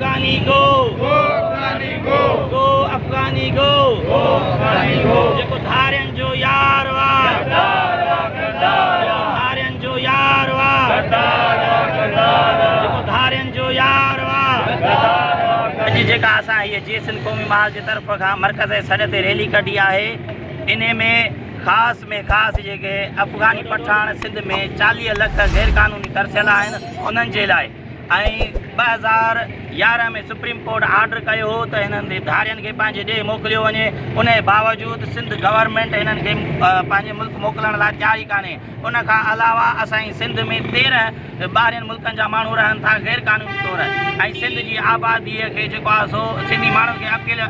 Afghani go, go Afghani go, go Afghani go, go Afghani go. جيڪو ڌارين جو يار وا، غدار آ غدار جيڪو آ، ڌارين جو يار وا، غدار آ غدار آ، جيڪو ڌارين جو يار وا، غدار آ. اڄ جيڪا اسان هيء جي سنڌ قومي محاذ جي طرف کان مرڪز جي سڏ تي ريلي ڪڍي آهي، انهي ۾ خاص ۾ خاص جيڪي افغاني پٺاڻ سنڌ ۾ 40 لک غير قانوني ترسيل آهن انهن جي لاء ۽ 2011 ۾ سپريم ڪورٽ آرڊر ڪيو هو ته هنن ڌارين کي پنهنجي ڏيهه موڪليو وڃي، انهي باوجود سنڌ گورنمينٽ هنن کي پنهنجي ملڪ موڪلڻ لاء تيار ئي ڪانهي. ان کان علاوه اسان جي سنڌ ۾ 13 ٻاهرين ملڪن جا ماڻهو رهن ٿا غير قانوني طور ۽ سنڌ جي آبادي کي جيڪو آهي سو سنڌي ماڻهن کي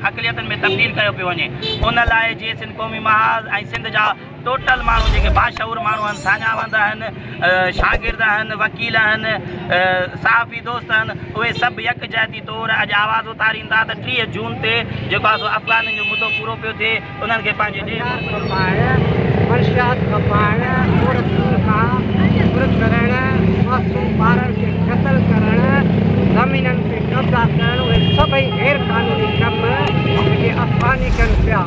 اقليتن ۾ تبديل ڪيو پيو وڃي. ان لاء جيئي سنڌ قومي محاذ ۽ سنڌ جا ٽوٽل ماڻهو جيڪي باشعور ماڻهو آهن، ساڃاهه وند آهن، شاگرد آهن، وڪيل آهن، صحافي دوست آهن، اهي سڀ يڪجهتي طور اڄ آواز اٿاريندا ته 30 جون تي جيڪو آهي سو افغانين جو مدو پورو پيو ٿئي، انهن کي پنهنجي ڏيهه هٿيار کپائڻ، منشيات کپائڻ، عورتن کان ڦر ڪرڻ، معصوم ٻارن کي قتل ڪرڻ، زمينن تي قبضا ڪرڻ، اهي سڀئي غير قانوني ڪم جيڪي افغاني ڪن پيا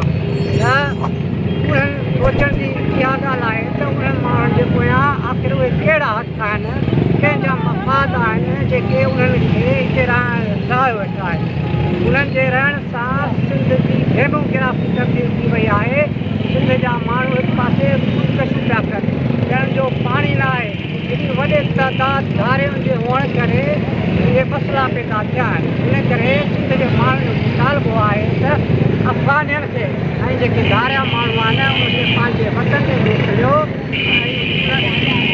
ته انهن سوچڻ جي اها ڳالهه آهي ته انهن ماڻهن جي پويان آخر اهي ڪهڙا هٿ آهن، ڪنهن جا مفاد آهن جيڪي انهن کي هتي رهايو ويٺا آهن. انهن جي رهڻ سان سنڌ جي ڊيموگرافي تبديل ٿي وئي آهي. سنڌ جا ماڻهو هڪ پاسي خودڪشيون پيا ڪن، پيئڻ جو پاڻي نه آهي. ايڏي وڏي تعداد ڌارين جي هئڻ ڪري اهي مسئلا پيدا ٿيا آهن. ان ڪري سنڌ جي ماڻهن جو مطالبو آهي ته افغانين کي ۽ جيڪي ڌاريا ماڻهو آهن انهن کي پنهنجي وطن ۾ موڪليو ۽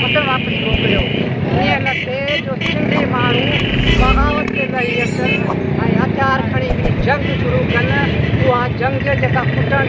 وطن واپس موڪليو. ائين نه ٿئي جو سنڌي ماڻهو بغاوت تي لهي اچن ۽ هٿيار کڻي هڪڙي جنگ شروع ڪن، اها جنگ جيڪا کٽڻ جو.